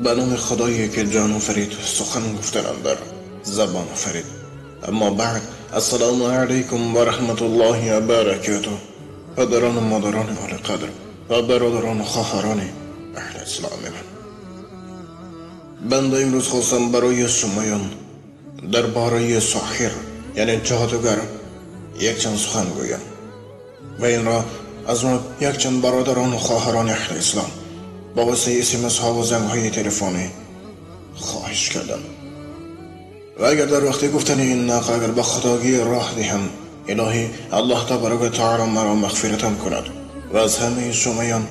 به نام خدایی که جان آفرید، سخن گفتن در زبان آفرید. اما بعد، السلام علیکم و رحمت الله و برکاته. پدران و مادران عالی قدر و برادران و خواهران اهل اسلام من، بنده امروز خواستم برای شمایان درباره ساحر یعنی جادوگر یک چند سخن گویم و این را از ما یک چند برادران و خواهران اهل اسلام با واسطه SMS ها و زنگ های تلفنی خواهش کردم و اگر در وقت گفتن این نقل اگر به خداگی راه دهم، الهی الله تبارک و تعالی مرا مغفرتم کند و از همه شمایان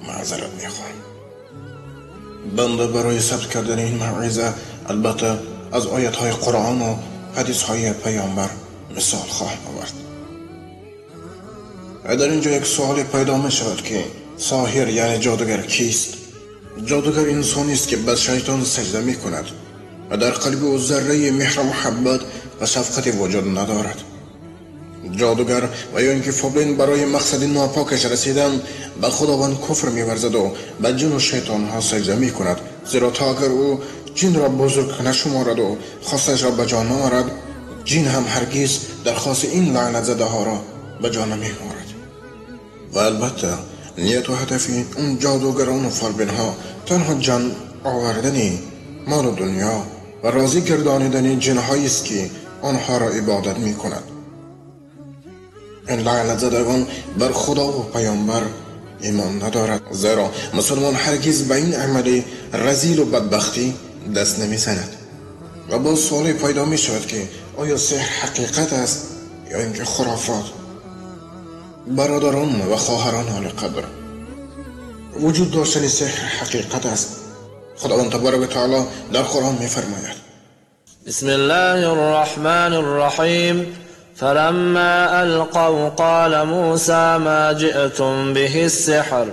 معذرت میخواهم. بنده برای ثبت کردن این موعظه البته از آیت های قرآن و حدیث های پیامبر مثال خواهم آورد. در اینجا یک سوال پیدا می شود که ساحر یعنی جادوگر کیست؟ جادوگر انسانی است که به شیطان سجده می کند و در قلب او ذره مهر و محبت و شفقت وجود ندارد. جادوگر و یا اینکه فابلین برای مقصد ناپاکش رسیدن به خداوند کفر می‌ورزد و به جن و شیطان ها سجده می کند، زیرا تا اگر او جن را بزرگ نشمارد و خواستش را به جا نآورد، جن هم هرگز درخواست این لعنت زده ها را به جا نمی‌آورد. و البته نیت و هدف اون جادوگران و فالبین ها تنها جن آوردن مال و دنیا و راضی گردانیدن جنهایی است که آنها را عبادت می کند. این لعنت زدگان بر خدا و پیامبر ایمان ندارد، زیرا مسلمان هرگز به این عمل رذیل و بدبختی دست نمی زند. و باز سوالی پیدا می شود که آیا سحر حقیقت است یا اینکه خرافات؟ برادران و خواهران عالی قدر، وجود داشتن سحر حقیقت است. خداوند تبارک و تعالی در قرآن می فرماید: بسم الله الرحمن الرحیم فلما ألقوا قال موسى ما جئتم به السحر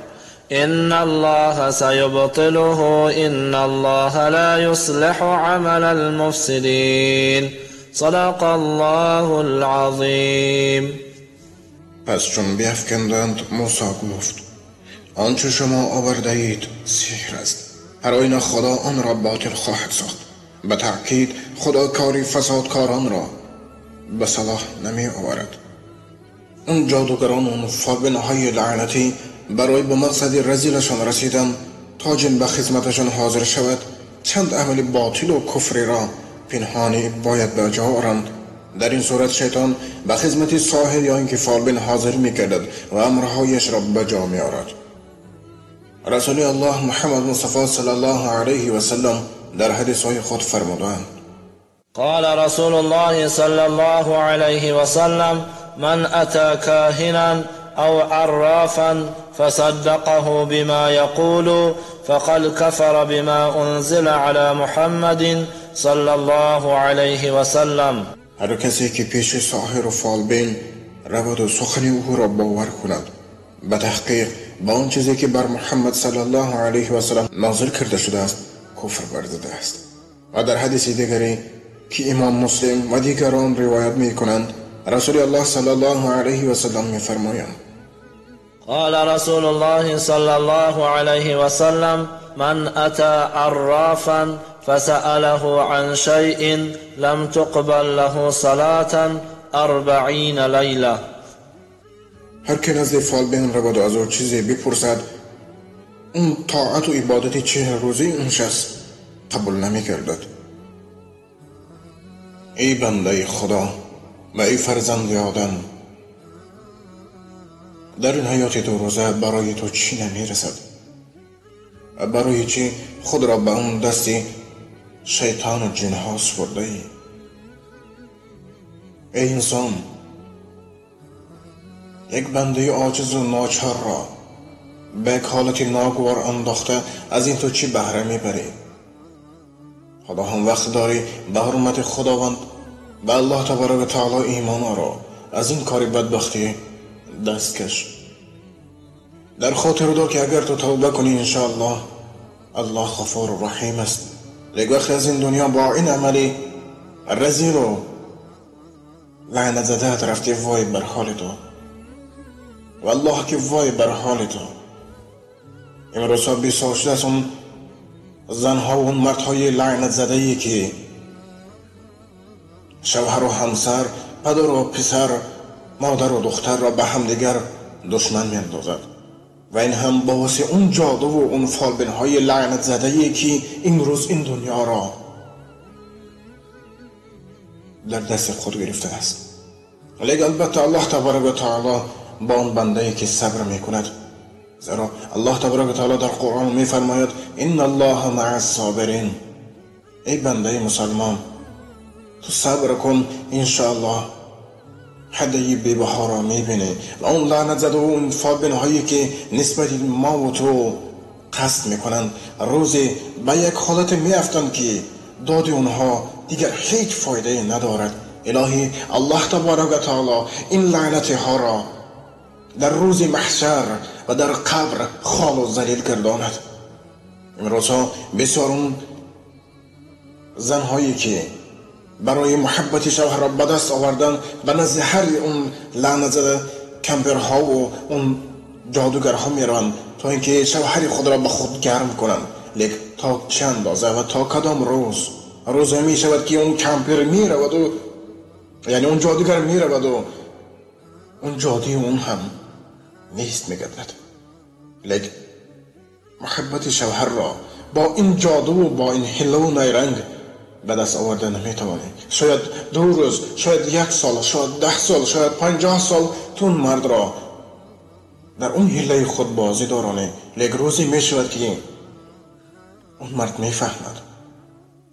إن الله سيبطله إن الله لا يصلح عمل المفسدين. صدق الله العظیم. پس چون بیفکندند، موسی گفت: آنچه شما آورده اید سحر است، هر آینه خدا آن را باطل خواهد ساخت. به تأکید خدا کاری فسادکاران را به صلاح نمی آورد. اون جادوگران و فالبین های لعنتی برای به مقصد رذیلشان رسیدن تا جن به خدمتشان حاضر شود، چند عمل باطل و کفری را پنهانی باید به جا آورند. در این صورت شیطان به خدمت ساحر یا اینکه فالبین حاضر می گردد و امرهایش را به جا می آورد. رسول الله محمد مصطفی صلی الله علیه و سلم در حدیث های خود فرمودند: قال رسول الله صلى الله عليه وسلم: من أتى كاهنا أو عرافا فصدقه بما يقول فقد كفر بما أنزل على محمد صلى الله عليه وسلم. هر کسی که پیش ساحر و فالبین رود و سخن او را باور کند، به تحقیق با آن چیزی که بر محمد صلی الله علیه و سلم نازل کرده شده است کفر ورزیده است. و در حدیث دیگری که امام مسلم و دیگران روایت می کنند، رسول الله صلی الله علیه و سلم می فرمایند: قال رسول الله صلى الله عليه وسلم: من أتى عرافا فسأله عن شيء لم تقبل له صلاة 40 لیلة. هر که نزد فالبین رود و از او چیزی بپرسد، اون طاعت و عبادت 40 روزه اون شخص قبول نمی گردد. ای بنده خدا و ای فرزند آدم، در این حیات دو روزه برای تو چی نمی رسد؟ و برای چی خود را به اون دست شیطان و جنها سپرده ای؟ ای انسان، یک بنده عاجز و ناچار را به یک حالت ناگوار انداخته، از این تو چی بهره میبری؟ خدا هم وقت داری به حرمت خداوند به الله تبارک و تعالی ایمان آر، از این کار بدبختی دست کش. در خاطر دار که اگر تو توبه کنی انشاءالله الله غفور و رحیم است. یک وقت از این دنیا با این عملی رذیل و لعنت زده رفتی، وای بر حال تو، والله که وای بر حال تو. امروز ها بیسار شده از اون زنها و مردهای لعنت زده‌ای که شوهر و همسر، پدر و پسر، مادر و دختر را به همدیگر دشمن می‌اندازد و این هم باعث اون جادو و اون فالبین‌های لعنت زده‌ای که امروز این دنیا را در دست خود گرفته است. لیکن البته الله تبارک و تعالی با آن بنده‌ای که صبر می‌کند، زیرا الله تبارک و تعالی در قرآن می‌فرماید ان الله مع الصابرین. ای بنده مسلمان، تو صبر کن، انشاءالله هدیه بی‌بها را می‌بینی و اون لعنت زده و اون فالبین‌هایی که نسبت ما و تو قصد می‌کنند روزی به یک حالت می‌افتند که داد اونها دیگر هیچ فایده ندارد. الهی الله تبارک و تعالی این لعنت ها را در روز محشر و در قبر خال و ذلیل گرداند. امروزها بسیار اون زنهایی که برای محبت شوهر را به دست آوردن به نزد هر اون لعنت زده کمپرها و اون جادوگرها میروند تا اینکه شوهر خود را به خود گرم کنند. لیکن تا چند اندازه و تا کدام روز؟ روز می شود که اون کمپر می رود و یعنی اون جادوگر می رود و اون جادوی اون هم نیست می گردد. لیکن محبت شوهر را با این جادو و با این حیله و نیرنگ به دست آورده نمی توانی. شاید 2 روز، شاید 1 سال، شاید 10 سال، شاید 50 سال تو اون مرد را در اون حیله خود بازی دارانی، لیکن روزی می شود که اون مرد می فهمد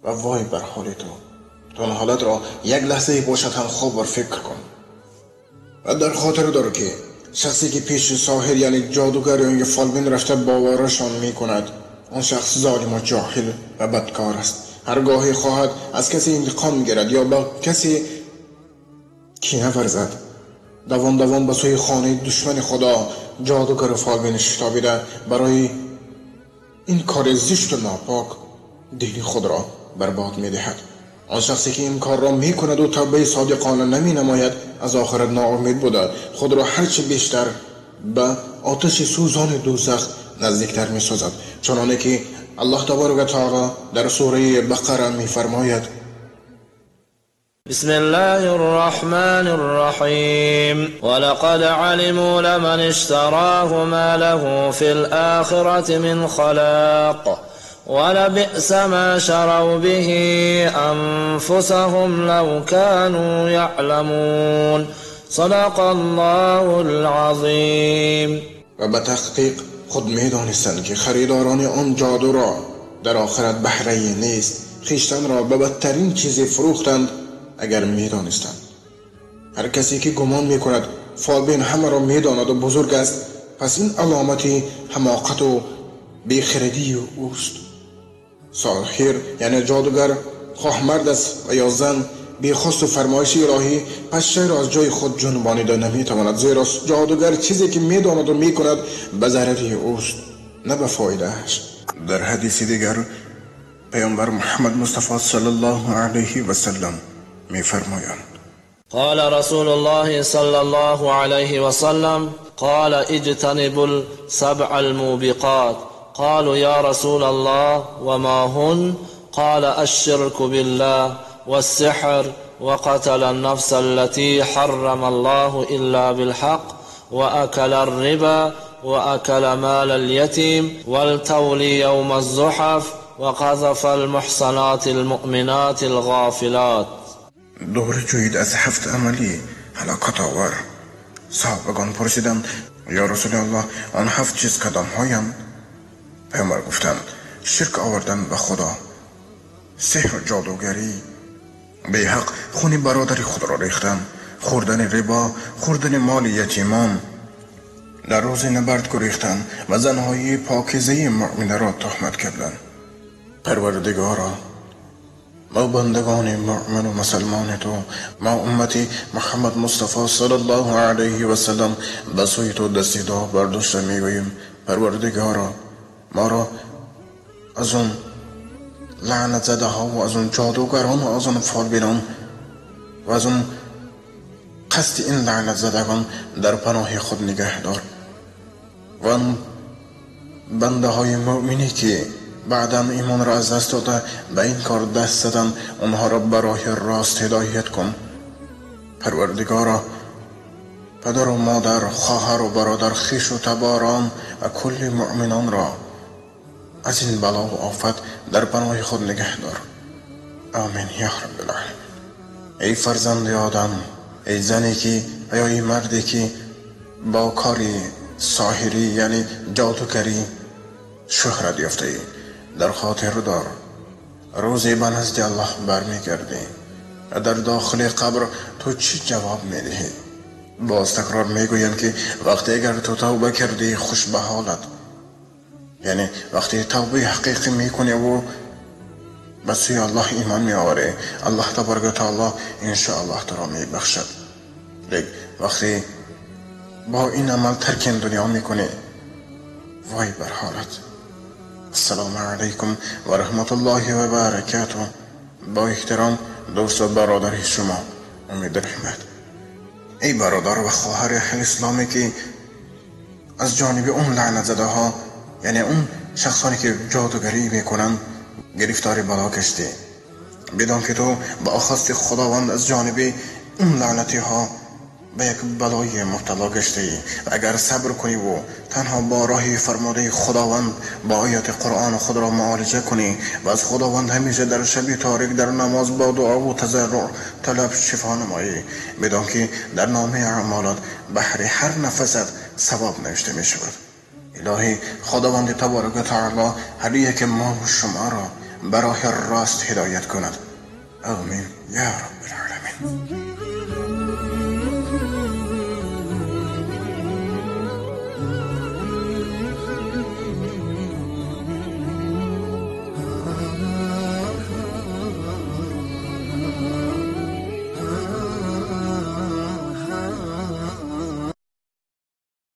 و وای بر حال تو. تو آن حالت را یک لحظه باشد هم خوب بر فکر کن و در خاطر دار که شخصی که پیش ساحر یعنی جادوگر یا فالبین رفته باورشان می کند، آن شخص ظالم و جاهل و بدکار است. هرگاهی خواهد از کسی انتقام گیرد یا با کسی کینه ورزد، دوان دوان به سوی خانه دشمن خدا جادوگر و فالبین شتابیده برای این کار زشت و ناپاک دین خود را برباد می دهد. آن شخصی که این کار را می کند و توبه صادقانه نمی نماید از آخرت ناامید بوده خود را هرچه بیشتر به آتش سوزان دوزخ نزدیکتر می سازد، چنانه که الله تبارک و تعالی در سوره بقره می فرماید: بسم الله الرحمن الرحیم ولقد علموا لمن اشتراه ما له في الآخرة من خلاق ولبئس ما شروا به أنفسهم لو كانوا يعلمون. صدق الله العظیم. و به تحقیق خود می دانستند که خریداران آن جادو را در آخرت بهره‌ای نیست، خویشتن را به بدترین چیزی فروختند اگر می دانستند. هر کسی که گمان می کند فالبین همه را می داند و بزرگ است، پس این علامت حماقت و بیخردی اوست. ساحر یعنی جادوگر، خواه مرد است و یا زن، بی خواست و فرمایش الهی پس شی را از جای خود جنبانیده نمیتواند، زیرا جادوگر چیزی که میداند و میکند به ضرر اوست نه به فایدهش. در حدیث دیگر پیامبر محمد مصطفی صلی الله علیه و سلم میفرمایند: قال رسول الله صلى الله عليه وسلم: قال اجتنبوا السبع الموبقات. قالوا يا رسول الله وما هن؟ قال الشرك بالله والسحر وقتل النفس التي حرم الله إلا بالحق وأكل الربا وأكل مال اليتيم والتولي يوم الزحف وقذف المحصنات المؤمنات الغافلات. دوری جویید از 7 عملی هلاکت آور. صحابگان پرسیدند: یا رسول الله، آن 7 چیز کدام هایند؟ پیامبر گفتند: شرک آوردن به خدا، سحر و جادوگری، به حق خون برادر خود را ریختن، خوردن ربا، خوردن مال یتیمان، در روز نبرد گریختن و زنهای پاکیزه مؤمنه را تهمت کردن. پروردگارا، ما بندگان مؤمن و مسلمان تو، ما امتی محمد مصطفی صلی الله علیه و سلم به سوی تو دست دعا برداشته میگوییم: پروردگارا، ما را از اون لعنت زده ها و از اون جادوگران و از اون فالبینان و از اون قصد این لعنت زدگان در پناه خود نگه دار و آن بنده های مؤمنی که بعدا ایمان را از دست داده به این کار دست زدن اونها را به راه راست هدایت کن. پروردگارا، پدر و مادر، خواهر و برادر، خویش و تباران و کل مؤمنان را از این بلا و آفت در پناه خود نگه دار. آمین یا رب العالمین. ای فرزند آدم، ای زنی که یا ای مردی که با کاری ساحری یعنی جادوگری شهرت یافته ای، در خاطر دار روزی به نزد الله برمیگردی و در داخل قبر تو چی جواب میدهی؟ باز تکرار میگویم که وقتی اگر تو توبه کردی خوش به حالت، یعنی وقتی توبه حقیقی میکنی و به سوی الله ایمان میآوری، الله تبارک و تعالی انشاءالله تو را میبخشد. لیک وقتی با این عمل ترک این دنیا میکنی، وای بر حالت. السلام علیکم و رحمت الله و برکاته. با احترام دوست و برادر شما امید رحمت. ای برادر و خواهر اهل اسلامی که از جانب اون لعنت زده ها، یعنی اون شخصانی که جادوگری میکنن، گرفتار بلا گشتی، بدان که تو با خواست خداوند از جانب اون لعنتی ها به یک بلای مبتلا گشته ای و اگر صبر کنی و تنها با راه فرموده خداوند با آیات قرآن خود را معالجه کنی و از خداوند همیشه در شب تاریک در نماز با دعا و تضرع طلب شفا نمایی، بدان که در نامه اعمالات بهر هر نفست ثواب نوشته می شود. الهی خداوند تبارک و تعالی هر یک ما و شما را به راه راست هدایت کند. آمین یا رب العالمین.